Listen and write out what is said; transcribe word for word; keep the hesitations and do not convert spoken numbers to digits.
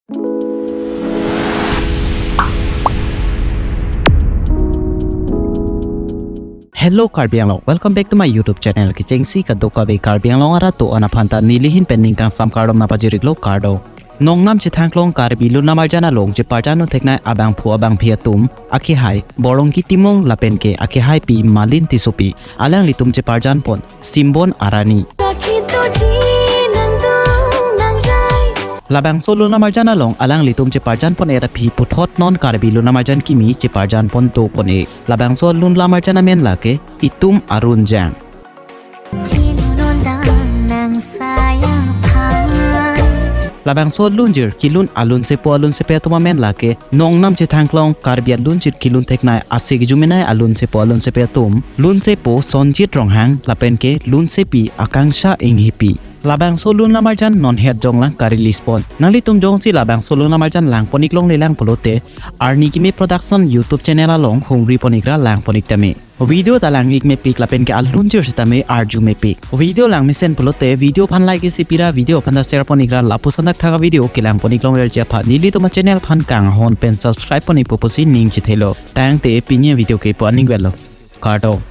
Hello Karbi Anglong, welcome back to my YouTube channel. Kechengsi kadokave Karbi Anglong arat do-an aphanta nelihin pen ning kangsam kardom nangpajir-iklo, kardom. Nongnam chethangklong Karbi Lun Lamarjan along cheparjan un theknei abangphu abangphi atum akehai Borongki Timung lapen ke akehaipi Malin Tissopi, alanglitum cheparjan pon Simbon Arani. Sakhi tuji nangdung nangkai. Labangso Lun Lamarjan along alanglitum cheparjan pon-et aphi puthot non Karbi Lun Lamarjan kimi cheparjan pon do pon-e. Labangso Lun Lamarjan amen lake Itum Arun Jang. Chilun undang nang sayang phan. Labangso lunjir kelun alunsepo alunsepi atum amen lake nongnam chethangklong Karbi alunjir kelun theknei ase kejumenei alunsepo alunsepi atum, lunsepo Sonjit Ronghang lapen ke lunsepi Akangsha Enghipi. Labangso Lun Lamarjan non het jonglang ka-release pon. Nanglitum jongsi labangso Lun Lamarjan lang pon-ik longle lang pulote, Arni Kimi Production YouTube channel along hungri pon-ikra lang pon-ik tame. Video ta lang-ik mepik lapen ke alunjir sitame arju mepik. Video lang mesen pulote video aphan like isi pira, video aphan ta share pon-ikra, lapuson dak thak a-video kelang pon-ik longleji aphan nelitum a-channel aphan kanghon pen subscribe pon-ikpo pusi ning chethelo. Tangte pini a-video ke pu aning velo. Kardom.